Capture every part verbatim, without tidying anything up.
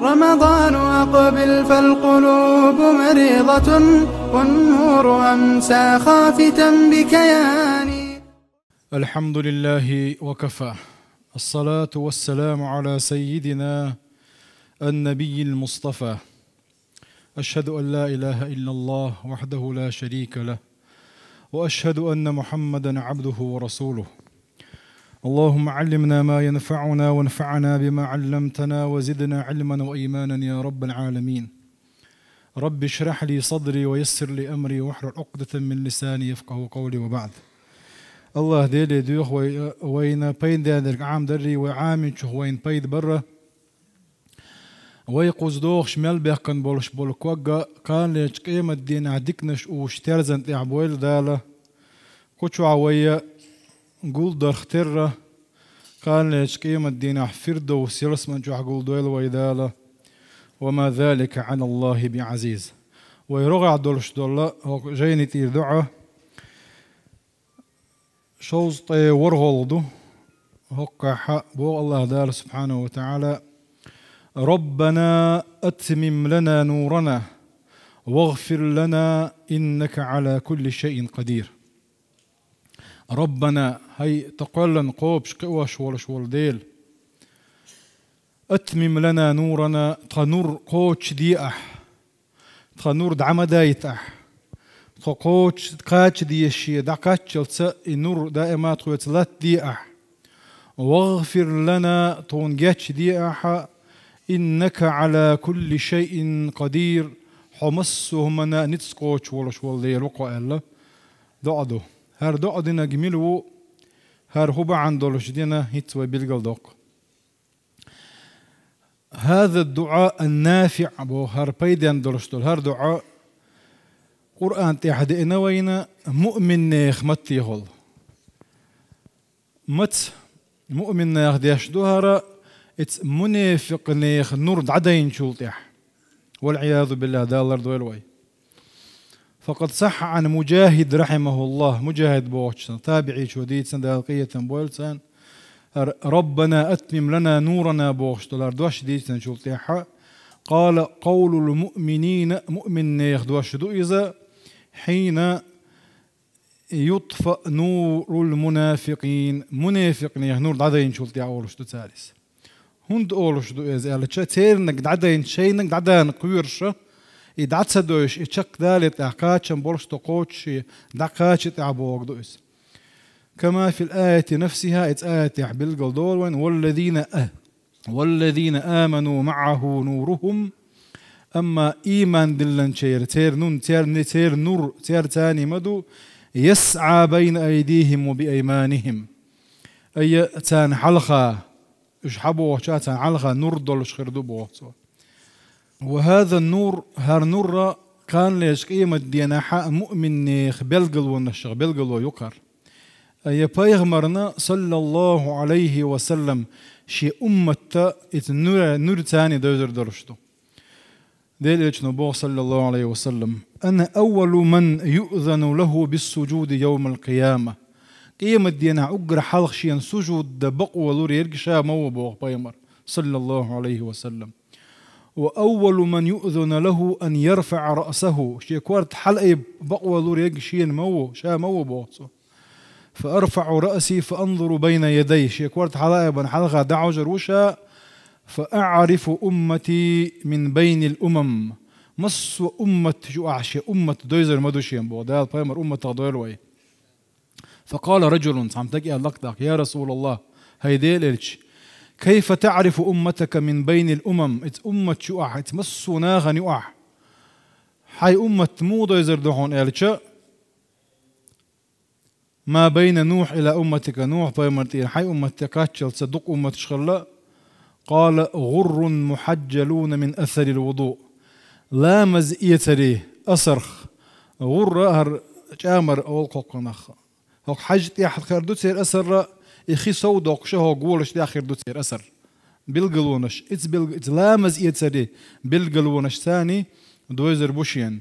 رمضان أقبل فالقلوب مريضة، والنور أمسى خافتا بكياني. الحمد لله وكفى، الصلاة والسلام على سيدنا النبي المصطفى. أشهد أن لا إله إلا الله وحده لا شريك له، وأشهد أن محمدا عبده ورسوله. اللهم علمنا ما ينفعنا وانفعنا بما علمتنا وزدنا علما وإيمانا يا رب العالمين. رب اشرح لي صدري ويسر لي أمري واحلل عقدة من لساني يفقهوا قولي وبعد. Аллах Деле доьху вай, вайна пайда дерг Ӏамадарра, вай Ӏамийчух вайна пайда барра. Вай кхуза дохуш мел баьккхина болуш болу ког а, кханалерчу къематдийнахь диканаш уьш терзан тӀехь бойла Дала. Кху чохь вай гулдарх терра, кханалерчу къематдийнахь Фирдовс ялсаман чохь гулдойла вай Дала. وما ذلك على الله بعزيز. Вай рогӀехь долуш долу хӀокху жайни тӀера доӀа шовзткъе ворхӀалгӀа ду. ХӀокхахь боху Аллах Дала субхьанаху ва таӀала: ربنا أتمم لنا نورنا واغفر لنا إنك على كل شيء قدير. ربنا, хӀай тхан кхоьллина кхобуш кхиош волуш волу Дела, أتمم لنا نورنا, тхан нур кхочушде ахь. Тхан нур дӀа ма дайта ахь. Тхо кхочуш кхача дезаш, дӀакхаччалца и нур даима тхоьца латтаде ахь. واغفر لنا, тхуна гечде ахьа, إنك على كل شيء قدير, хьо массо а хӀуманна ницкъ кхочуш волуш волу Дела ву кхо аьлла доӀа ду. ХӀара доӀа динарг мила ву, хӀара хӀун бахьана долуш дина, хӀинца вай билгалдоккху. هذا الدعاء النافع боху, хӀара пайденна долуш долу хӀара доӀа Къуръан тӀехь деана вайна муъминнех маттехула. Маца муъминнех деш ду хӀара, эца мунефикънех нур дӀадайначул тӀехь. والعياذ بالله, Дала лардойла вай. فقد صح عن مجاهد رحمه الله, Мужахид бохучун, табиӀичо дийцина, Дала къинхетам бойла царна, хӀара ربنا أتمم لنا نورنا бохуш долу хӀара дош дийцинчул тӀаьхьа, قال قول المؤمنين, муъминнех дош ду иза, حين يطفأ نور المنافقين, мунефикънех нур дӀадайначул тӀаьхьа олуш ду цара иза. ХӀунда олуш ду иза аьлча, церниг дӀадайна, шайниг дӀадайна кхоьруш, и дӀа ца дойуш, и чекхдалийта тӀехь кхачам болуш тхо кхочуш, и дӀакхача тӀехь боху ду иза. كما في الآية نفسها, иза аятехь билгал долу вайн: والذين آ-, والذين آمنوا معه نورهم, амма ийман диллинчеран, церан нун, церан, церан нур, церан царний ма ду, يسعى بين أيديهم وبأيمانهم. Айя, царна хьалха, уьш хьан бохуча царна хьалха нур долуш хир ду боху цо. وهذا النور, хӀара нур а кханалерчу къематдийнахьа муъминнех белгалонашах белгало ю кхара. Айя, пайхамарна, саллаллаху Ӏалайхи ва саллам, шен умматта иза нур, нур царний дойзар долуш ду. Делан Элчано боху, саллаллаху Ӏалайхи ва саллам: أنا أول من يؤذن له بالسجود يوم القيامة. Къематдийнахь уггар хьалха шена сужуд дан бакъо лур ерг ша ма ву боху пайхамар, саллаллаху Ӏалайхи ва саллам. وأول من يؤذن له أن يرفع رأسه. Шен корта хьалаайба бакъо лур ерг шена ма ву, ша ма ву боху цо. فأرفع رأسي فأنظر بين يدي. Шен корта хьалаайбина хьалха дӀахьожур ву ша, فأعرف أمتي من بين الأمم. Массо а уммат чу ахь шен уммат дойзар ма ду шена боху. Дала пайхамар умматах дойла вай. فقال رجل, цхьана стага аьлла лакхдаккха: يا رسول الله, хӀай Делан Элча, كيف تعرف أمتك من بين الأمم؟ Иза уммат чу ахь, иза массо а нахана ю ахь. Хьайн уммат муха дойзар ду хьуна аьлча, ما بين نوح إلى أمتك, Нухь пайхамар тӀера хьайн уммат тӀе кхаччалца дукха умматаш хилла. قال: غر محجلون من أثر الوضوء. Ламаз эцаре асарх. ГӀурра хӀара чӀамар олу кхоккханах. ХӀокху хьаьжа тӀехь хир ду церан асарра, и хи сов доккхуша хӀокху голаш тӀехь хир ду церан асар. Билгалонаш, иза билг-, иза ламаз эцаре билгалонаш царний дойзар бу шена.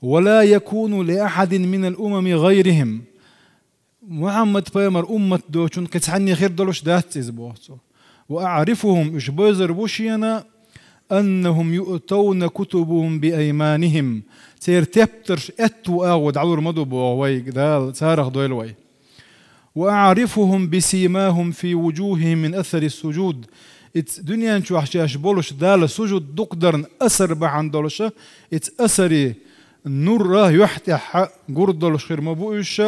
ولا يكون لأحد من الأمم غيرهم. Мухьаммад пайхамар уммат доцун кхин цхьанне хир долуш дац иза боху цо. وأعرفهم, уьш бойзар бу шена, أنهم يؤتون كتبهم بأيمانهم. Церан тептарш аьтту агӀо дӀалур ма ду боху вайга Дала, царах дойла вай. وأعرفهم بسيماهم في وجوههم من أثر السجود. Ица дуьнен чохь шаьш болуш Дала сужуд дукха дарна асар бахьана долуша, ица асари нура юьхь тӀехь гур долуш хир ма бу уьш,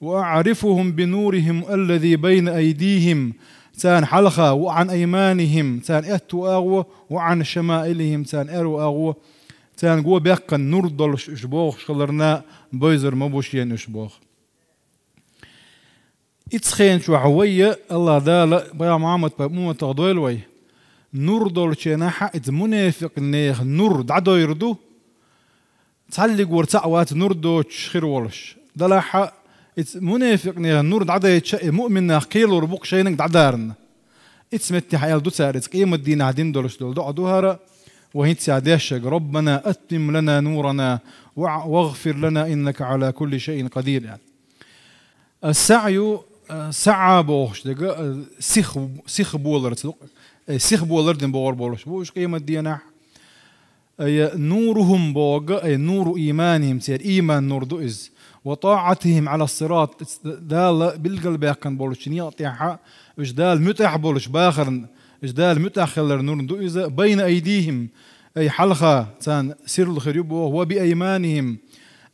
وأعرفهم بنورهم الذي بين أيديهم, царна хьалха, وعن أيمانهم, царна аьтту агӀо, وعن شمائلهم, царна аьрру агӀо, царна го баьккхина нур долуш уьш бохуш хиларна, бевзар ма бу шена уьш боху. Ица хенчохь вай, Аллах Дала, Пайхамар Мухьаммад-пайхамар умматах дойла вай, нур долчу хенахь, ица мунафикъ нехан нур дӀадойр ду, цхьаллигора цхьаъ вац нур доцуш хир волуш. Делахь а, ица мунафикъ нехан нур дӀадайча, и муъмин нах кхелур бу-кх шайниг дӀадарна. Ица меттехь аьлла ду цара, ица къемат дийнахь дина долуш долу доӀа ду хӀара, вай хӀинцца дешшаг: ربنا أتمم لنا نورنا وع-، واغفر لنا إنك على كل شيء قدير, аьлла. Ас-саӀю, а, саӀа бохуш дерг, а, сих, сих болар ца ду-кх, э, сих болар дина богӀур болуш бу уьш къемат дийнахь. Ай, нурухум боху, ай, нуру ийманихим, церан ийман нур ду иза. Ва таатихим ала сират, Дала билгалбаьккхина болчу некъа тӀехь, уьш Дала муьтӀахь болуш бахарна, уьш Дала муьтӀахь хилар нур ду иза. Байна айдихим, ай, хьалха царна сирла хир ю боху, ва би айманихим,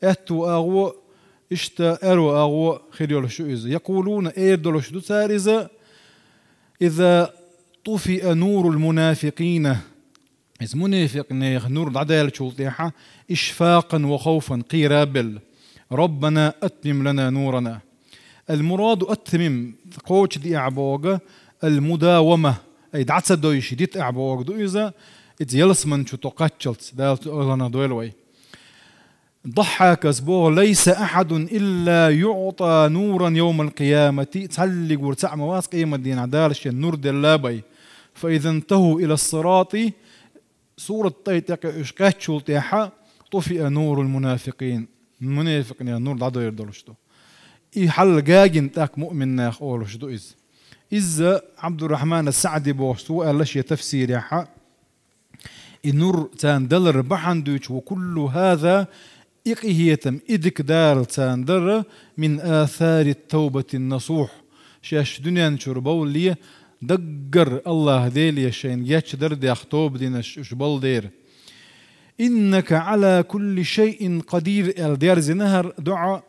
аьтту агӀо, иштта аьрру агӀо хир йолуш ю иза. Якъулуна, эр долуш ду цара иза, иза туфиа нурул мунафикъина, иза мунафикъ нехан нур дӀадаьллачул тӀаьхьа, ишфакъан ва хавфан, кхера белла: «Раббана атмим лана нурана». Ал-мураду атмим, кхочу диахь боху, ал-мудавама, ай, дӀа ца дойуш дита ахь боху ду иза, иза ялсаман чу тӀекхаччалц, Дала цу охӀланах дойла вай. Даххьакас боху: «Лайса ахьадун илла юъта нуран йовмал-къиямати», цхьаллигур цхьаъ ма вац къемат дийнахь Дала шен нур делла бай. «Фа иза интаху ила сирати», сурат тӀай тӀекъе уьш кхаьччул тӀаьхьа, «туфиа нурул мунафикъин», мунафикъ нехан нур дӀадойр долуш ду. И хьал гагина тӀаккха муъмин нах олуш ду иза. Иза Абдуррахман ас-СаӀди боху, цо аьлла шен тафсирехь, и нур царна далар бахьана дуьйцу: «Ва куллу хаза», и къинхетам, и дика Дала царна дара, «мин асари т-тавбати н-насух», шаьш дуьнен чуьра бовлале, даггара Аллаха Деле шайна гечдар деш тоба динарш уьш балла дера. «Иннака ала кулли шайин къадир», аьлла дерзина хӀара доӀа,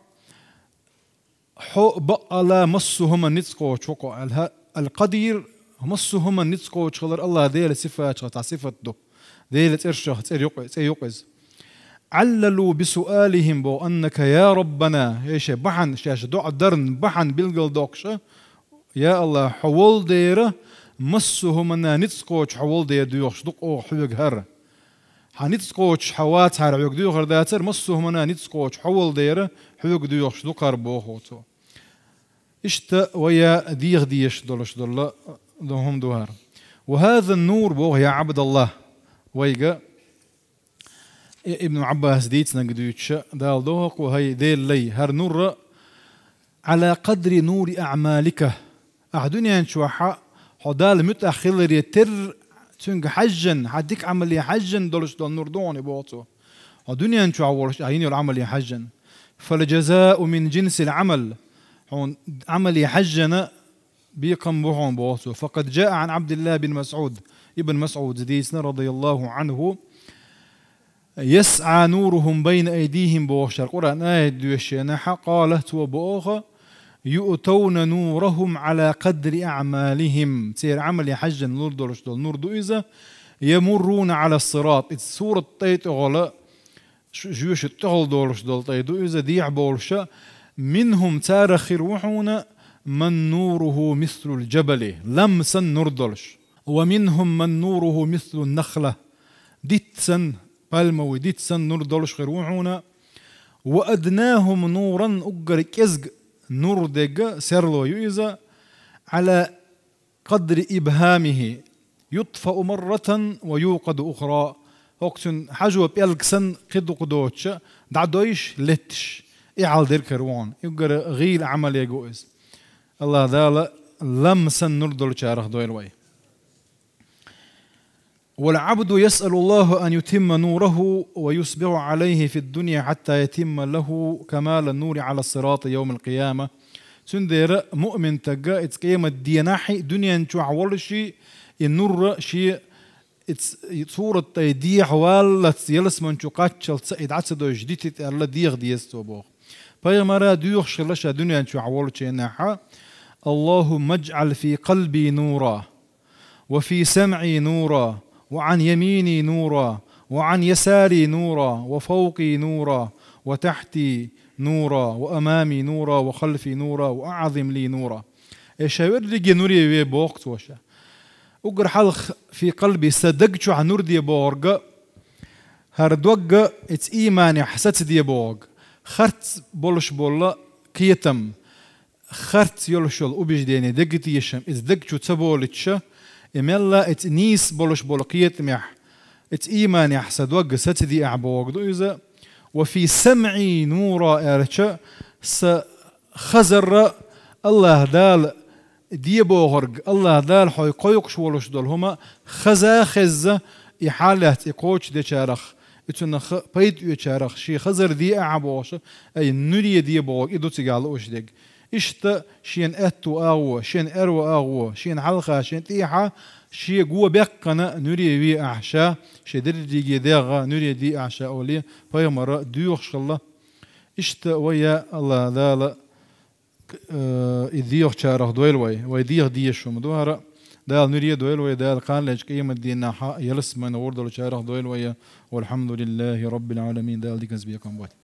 Хьо бакъала массо а хӀуманна ницкъ кхочуш ву-кх, аьлла. Ал-Къадир, массо а хӀуманна ницкъ кхочуш хилар Аллах Делан сифаташкахь цхьа сифат ду. Делан цӀершах цӀера ю-кх, цӀе ю-кх иза. «Аллалу би суалихим», боху, «аннака я Раббана», эй, шайн бахьана, шаьш доӀа дарна бахьана билгалдоккхуша, я Аллах, хьо волу дера, массо а хӀуманна ницкъ кхочуш хьо волу дера доьхуш ду-кх оха хьоьга хӀара. Хьан ницкъ кхочуш хьо вацахьара хьоьга доьхур дацара, массо а хӀуманна ницкъ кхочуш хьо волу дера хьоьга доьхуш ду-кх хӀара, боху цо. Иштта вай деха дезаш долуш долу хӀума ду хӀара. «Ва хаза н-нур», боху, я Абдаллах, вайга, и-, Ибн Ӏаббаса дийцинарг дуьйцуша, Дала доху-кх, хӀай Делан лай, хӀара нур а, «Ӏала къадри нури аъмалика». Ахь дуьнен чохь хьо Далла муьтӀахь хиларе терра, цуьнга хьаьжжина, хьан дика Ӏамале хьаьжжина долуш долу нур ду хьуна, боху цо. Хьо дуьнен чохь волуш ахь йина йолу Ӏамале хьаьжжина. «Фал-жазау мин жинсил Ӏамал». Хьуна Ӏамале хьаьжжина бекхам бу хьуна, боху цо. «Факъад жаа Ӏан Ӏабдиллах бин МасӀуд». Ибн МасӀуда дийцина, радияллаху Ӏанху. «Ясъа нурухум байна айдихим», бохуш хӀара Къуръан аят доьшучу хенахь, къала, цо боху: «Юътавна нурахум Ӏала къадри аъмалихим». Церан Ӏамале хьаьжжина лур долуш долу нур ду иза. «Ямурруна Ӏала сират». Иза сурат тӀай тӀехула, ш-, жоьжахати тӀехула долуш долу тӀай ду иза, дехьа болуша. «Минхум», царах хир ву хьуна, «ман нуруху мислул жабали», лам санна нур долуш. «Ва минхум ман нуруху мислун нахла». Диц санна, пальмовый диц санна нур долуш хир ву хьуна. «Ва аднахум нуран», уггар кӀезиг нур дерг, серло ю иза, «Ӏала къадри ибхамихи, ютфау марратан ва юкъаду ухра». ХӀокху цуьнан хьажо пӀелг санна кхин дукха доцуша, дӀадойуш, летташ, и хьал дерг хир ву хьуна. И уггар гӀийла Ӏамале гу иза. Аллах Дала лам санна нур долчарах дойла вай. والعبد يسأل الله أن يتم نوره ويسبغ عليه في الدنيا حتى يتم له كمال النور على الصراط يوم القيامة. Цундела муъмин тага иза къематдийнахьи, дуьнен чохь волуш и нур шен и ц-, и сурат тӀе дехьаваллалц, ялсаман чу кхаччалц и дӀа ца дойуш дитита аьлла, деха деза цо боху. Пайхамара доьхуш хилла ша дуьнен чохь волчу хенахь: اللهم اجعل في قلبي نورا، وفي سمعي نورا، وعن يميني نورا، وعن يساري نورا، وفوقي نورا، وتحتي نورا، وأمامي نورا، وخلفي نورا، وأعظم لي نورا. Ай, ша верриге нуре ве боху цо ша. Уггар хьалха في قلبي, сан даг чохь нур де бохург, хӀара догга иза ийманехь сацаде бохург, харц болуш болу кхетам, харц йолуш йолу убеждение, дегатешам иза даг чу ца болуьйтуш, и мелла иза нийса болуш болу кхетамехь, иза ийманехь сан догга сацадеахь бохург ду иза. وفي سمعي نورا аьлча, сан хазарра АллахӀ Дала де бохург, АллахӀ Дала хьой кхойкхуш волуш долу хӀума хаза а хезна, и хьалаца и кхочушдечарах, и цунах пайда оьцучарах шен хазар деахь бохуш, ай, нуре де бохург и ду цигахь лууш дерг. Иштта шена аьтту агӀо, шена аьрру агӀо, шена хьалха, шена тӀехьа, шен го баьккхина нуре веахь ша, шен дерриге дегӀ нуре деахь ша олий, пайхамара доьхуш хилла. Иштта вай а АллахӀ Дала, э, и дехачарах дойла вай, вай деха дезаш хӀума ду хӀара. Дала нуре дойла вай, Дала кхана лечу къематдийнахь ялсамане гӀур долчарах дойла вай. والحمد لله رب العالمين. Дала диканца бекхам бойла.